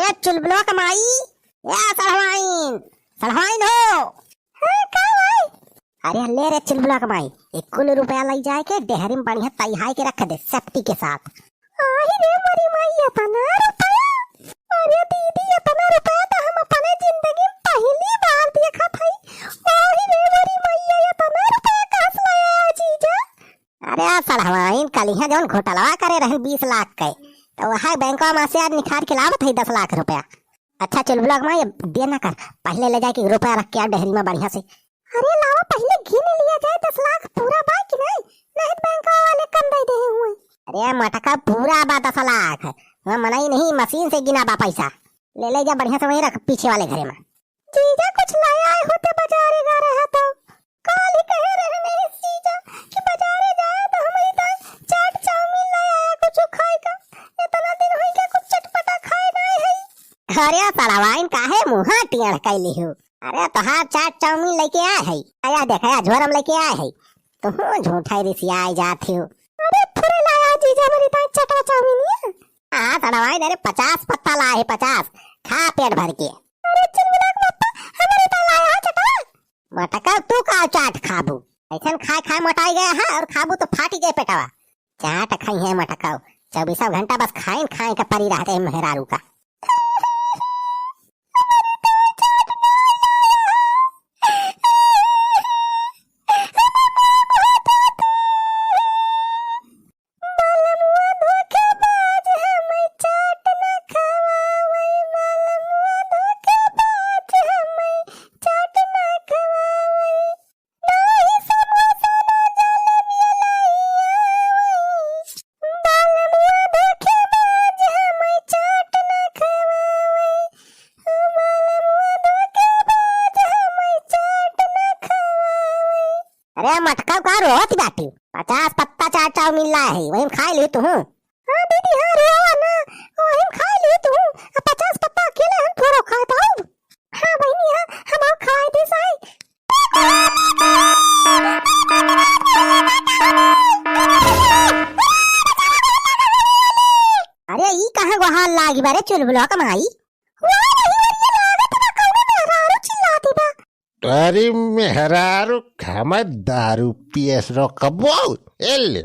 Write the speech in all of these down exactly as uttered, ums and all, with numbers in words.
ए चुलबुलवा क माई, ए सढ़वाइन, सढ़वाइन हो। हाँ, का भाई? अरे ले रे चुलबुलवा क माई, एक कुल रुपया लई जाए के डेहरी में बढ़िया तैहाई के रख दे, safety के साथ। आही रे मोरी माई, एतना रुपया? अरे दीदी, एतना रुपया तो हम अपने जिंदगी में पहली बार देखत हई। आही रे मोरी माई, एतना रुपया कहाँ से लाया है जीजा? अरे आ सढ़वाइन, कलिहा जौन घोटालवा करे रहन बीस लाख के, तो वह बैंकवा में से आज निकाल के लावत है दस लाख रुपया। अच्छा चुलबुलवा क माई, देर ना कर, पहिले ले जाए के रुपया रख के आ डेहरी में बढ़िया से। अरे लावा, पहिले गिन लिया जाए, दस लाख पूरा बा कि नहीं, नहीं तो बैंकवा वाले कम दे दे हुए। अरे मटका, पूरा बा दस लाख, वहाँ मनई नहीं, मशीन से गिना बा पैसा। ले ले जा बढ़िया से, वहीं रख पीछे वाले घरे में। जीजा कुछ लाया है होते बाजारे गा रहा तो। काल ही कहे रहे नहीं जीजा कि बाजारे जाए तो हमारी ताई चाट चाउमीन ले आया कुछ खाए का। इतना दिन होई गया कुछ चटपटा खाए नहीं है। अरे सड़वाइन काहे मुँहा टियड़ कैली हो? अरे तोहार चाट चाउमीन लेके आए है। आया देख, आया झोरम लेके आए है। तुहूँ झूठा ही रिसियाए जात हो। अरे थोड़े लाया जीजा हमारी ताई चटवा चाउमीन ये। हाँ सड़वाइन, अरे पचास पत्ता लाए है, पचास। खा पेट भर के। अरे चुलबुला के पप्पा, हमारी ताई लाया है चटवा। मटका तू का चाट खाबू? ऐसन खाए खाए मोटाई गया है और खाबू तो फाटी जाए पेटवा। चाट खाई है मटका, चौबीसों घंटा बस खाइन खाए का परी रहते हैं मेहरारू का। बलमुआ धोखेबाज हमें चाट ना खवावे, बलमुआ धोखेबाज हमें चाट ना खवावे। नाही समोसा ना जलेबिया लाई आवे, बलमुआ धोखेबाज हमें चाट ना खवावे, बलमुआ धोखेबाज हमें चाट ना खवावे। अरे मटका का रोत बाटी, पचास पत्ता चाट चाउमीन लाए है, वही में खाए ली तू। हाँ दीदी, हाँ रोवा ना, वही में खाए ली तू। अब पचास पत्ता अकेले हम थोड़ो खाए पाउब। हाँ बहिनी, हाँ हम खाए दे साई। अरे ई कहाँ गोहार लागी बारे चुलबुलवा क माई? वाह नहीं, अरे ये लागत बा कौनो मेहरारू चिल्लाती बा। अरे मेहरारू, हमें दारू पिए से रोकबो? ए ले।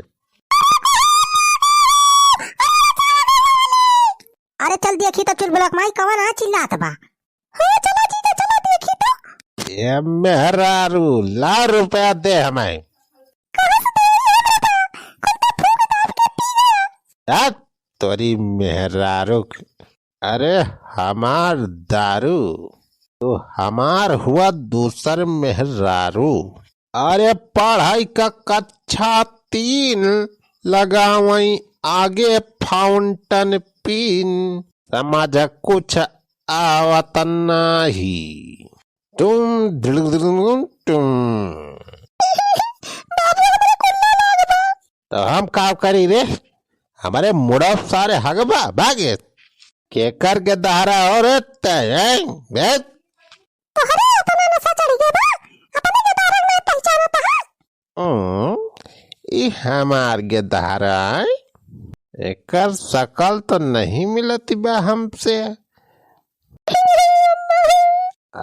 अरे चल देखी तो चुलबुलवा क माई कवन आ चिल्लात बा। हाँ चला जीजा चला देखी तो। ए मेहरारू, ला रुपया दे हमें। कहाँ से दे रही है रुपया? खुद तो फूंक दाब के पी गया। आ तोरी मेहरारू क-, अरे हमार दारू, तो हमार हुआ दूसर मेहरारू। अरे पढ़ाई का कक्षा तीन, लगावई आगे fountain pen, समझ कुछ आवत नाही। तुम तुम। तो हम का करी रे? हमारे मुड़ो सारे हगबा भागे। केकर के दहरा हो रे तय, हैं? हैं? तोहरे अपना नशा चढ़ गया बा, अपने के दहरा ना पहचानत है। हम्म, ई हमार के दहरा है। एकर शकल तो नहीं मिलत बा हमसे।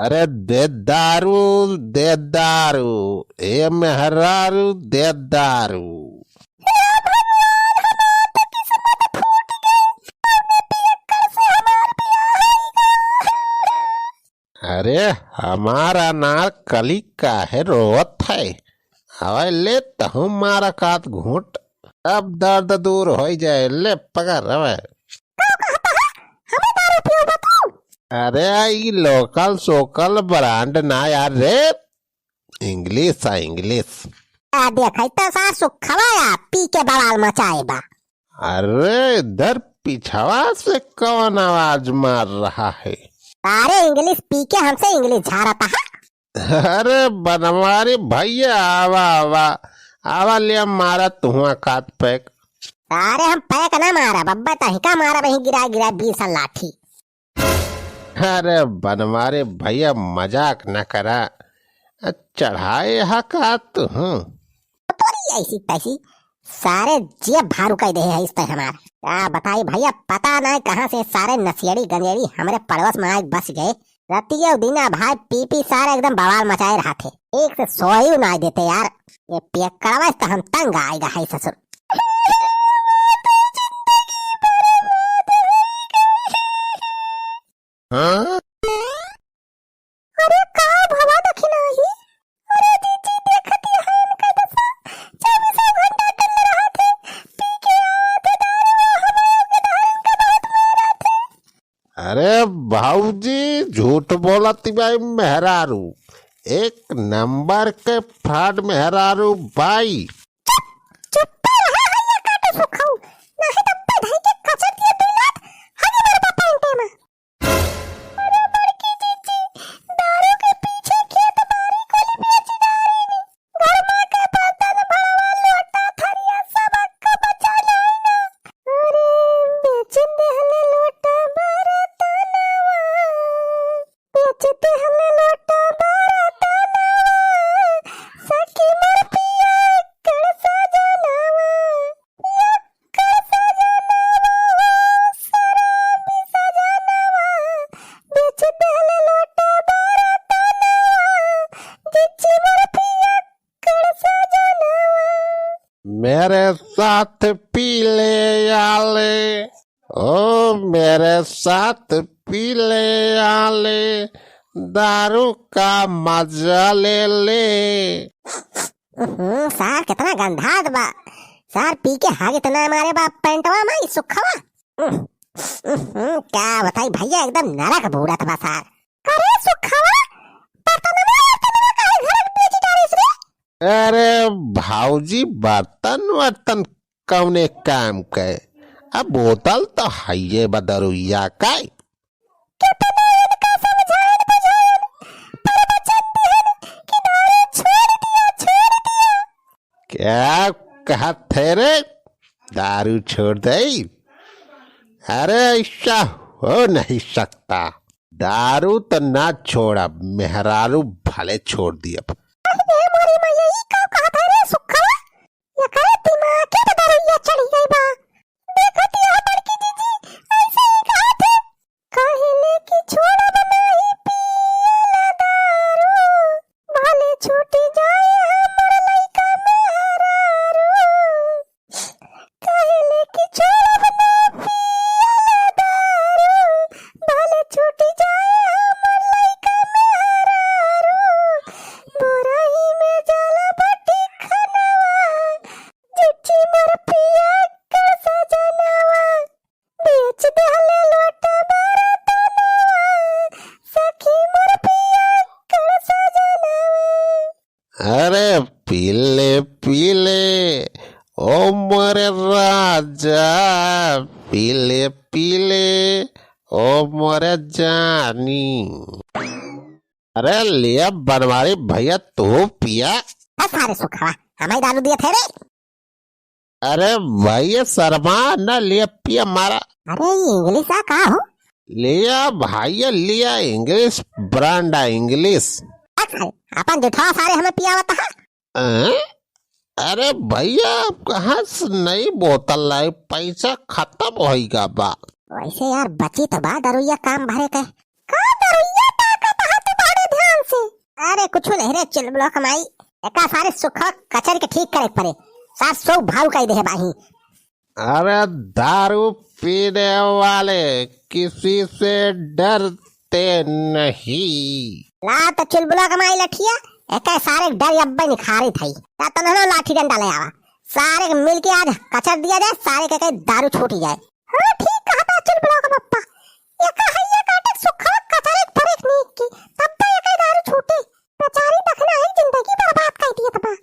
अरे दे दारू, दे दारू, ए मेहरारू, दे दारू। हे भगवान, हमार तो किस्मत फूट गई। कौने पियक्कड़ से हमार बियाह होई गा? अरे, हमार अनारकली काहे रोवत है? आवे ले तहूँ मारा कात घूंट। अब दर्द दूर होई जाए, ले पकड़ रवे। का कहता है? हमें दारू पियो बताओ। अरे, ई local सोकल brand ना यार रे, English आ, English। आ देख, ई तो सार सुखवा या पी के बवाल मचाए बा। अरे, इधर पिछवा से कौन आवाज मार रहा है? अरे, English पी के हमसे English झारता है। अरे बनवारी भैया, आवा, आवा, आवा, ले मारा तुहुआ कात पैक। अरे हम पैक ना मारा, बब्बा तहिका मारा, वहीं गिरा, गिरा बीस लाठी। अरे बनवारी भैया, मजाक न करा, चढ़ाए हा का तुहूँ? तोरी ऐसी तैसी, सारे जिया भारू कइ देहे है इस तय हमार। का बताई भइया, पता नाहीं कहाँ से सारे नसियड़ी गंजेड़ी हमरे पड़ोस में आइके बस गए। रतिया दिना भाई पी पी सारे एकदम बवाल मचाए रहत है, एक से सोइउ नाहीं देते यार। ये पियक्कड़वा से तो हम तंग आइगा है ससुर। हाँ? अरे का भवा दखिना ही? अरे जीजी, देखत ही है इनका दशा, चउबीसों घंटा टल्ले रहत है, पी के आवत है दारू, हमारे के दारू इनका बहुत मारत है। अरे भौजी, झूठ बोलत बाई मेहरारू, एक नंबर के फ्रॉड मेहरारू बाई। चुप्पे रहा है या काटो सुखाऊ, नाहीं तो पे धई के कचर दिया दुई लात, हगी मरबा पैंटे में। अरे बड़की जीजी, दारू के पीछे खेत बारी कुल बेच डारी। घर में के बर्तन भड़वा लोटा थरिया सबक बचा लाई ना। अरे बेच देहले लोटा बर्तनवा, बेच देहले लोटा बर्तनवा, सखी मोर पिया कर सजनवा। मेरे साथ पी ले आले, ओ मेरे साथ पी ले आले, दारू का मजा ले ले। उहुं, सार कितना गंधात बा। सार पी के हाग इतना मारे बा पैंटवा में ई सुखवा। उह, उहुं, का बताई भइया, एकदम नरक बूड़त बा सार। अरे सुखवा, बर्तनवा, बर्तनवा काहे घर में बेची डारिस रे? अरे भौजी, बर्तन वर्तन कौने काम के? अब बोतल तो हइये बा दरुइया का। कितना इनका समझाएन बुझाएन, पर वचन दिहन कि दारू छोड़ दिया, छोड़ दिया। क्या कहत है रे? दारू छोड़ दे? अरे ऐसा हो नहीं सकता। दारू तो ना छोड़ब, मेहरारू भले छोड़ दियब। अरे मोरी मैया, ई का कहत है रे सुखवा? एकरे दिमाग के तो दरुइया चढ़ी गई बा। देखत ही हो बड़की जीजी, ऐसे ही कहत है। कहिले कि छोड़ब नाही पियल दारू, भले छूटी जाए हमर लइका मेहरारू। कहिले कि छोड़ब ना पियल दारू, भले छूटी जाए हमर लइका मेहरारू। बोरही में जाला बाटी खनवा, जिच्ची मोर पिया कर सजनवा। बेच देहले लोटा बर्तनवा, सखी मोर पिया कर सजनवा। अरे पीले पीले ओ मोरे राजा, पीले पीले ओ मोरे जानी। अरे लिया बनवारी भइया, तू पिया। बस सारे सुखवा, हमें दारू दिए थे रे। अरे भइया शर्मा न, लिया पिया मारा। अरे ये इंग्लिश आ का हो? लिया भइया, लिया इंग्लिश ब्रांड आ इंग्लिश। अच्छा, अपन जुठा सारे हमें पियावत है। हैं? अरे भइया, अब कहाँ से नई बोतल लाई? पैसा खतम होइगा बा। वैसे यार बची तो बा दरुइया काम भरे के। का दरुइया ताकत है तू बड़े ध्यान से? अरे कुछ नहीं रे चुलबुला कमाई, एका सारे सुखा कचर के ठीक करे पड़े, सार सो भाव कई दे बाही। अरे दारू पीने वाले किसी से डरते नहीं। ला तो चुलबुला कमाई लठिया, एका सारे डर अब्बे निखारी थई। ता तनहनो लाठी डंडा ले आवा, सारे के मिलके आज कचर दिया जाए, सारे के कहीं दारू छूटी जाए। हाँ, ठीक कहता चुलबुला का पप्पा। एका हैया काटे सुखवा कचरे फरेक नीक की, तब तो एका दारू छूटे। बेचारी दखना है जिंदगी बर्बाद कर दिए तबा।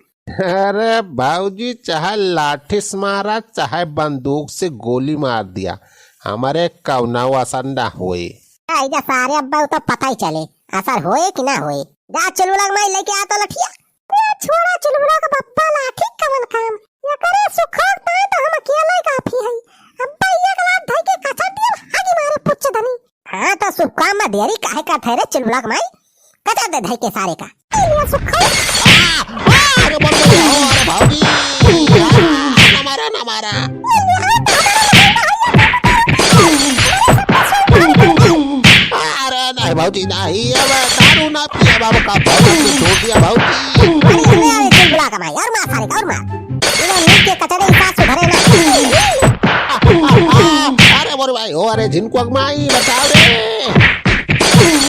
अरे भौजी, चाहे लाठी से मारा, चाहे बंदूक से गोली मार दिया, हमारे कौनो असर ना होए। ऐजा सारे अब्बा तो पता ही चले, असर होए कि ना होए। जा चुलबुला के माई लेके आ तो लठिया। ए, छोड़ा चुलबुला का बप्पा, लाठी कवन काम? एकरे सुखोक पाए तो हम अकेले काफी हई। अब्बा एक लात धई के कचर दिया, हागी मारे पुच्छ दनी। हाँ तो सुखा में देरी काहे करत है रे चुलबुला के माई? कचर दे धई के सारे का। ए, ये सुखोक। अरे बाप रे, अरे भौजी। ना मारा। अरे नहीं भौजी, नहीं, अब दारू ना पिए बाबू का, भौजी छोड़ दिया भौजी। अरे, अरे, अरे, चुलबुला का माई, और मार सारे का, और मार। इन्हें नीक के कचड़े के साथ सुधरे ना। अरे मोरे भाई, ओ अरे झिनको माई बचाओ रे।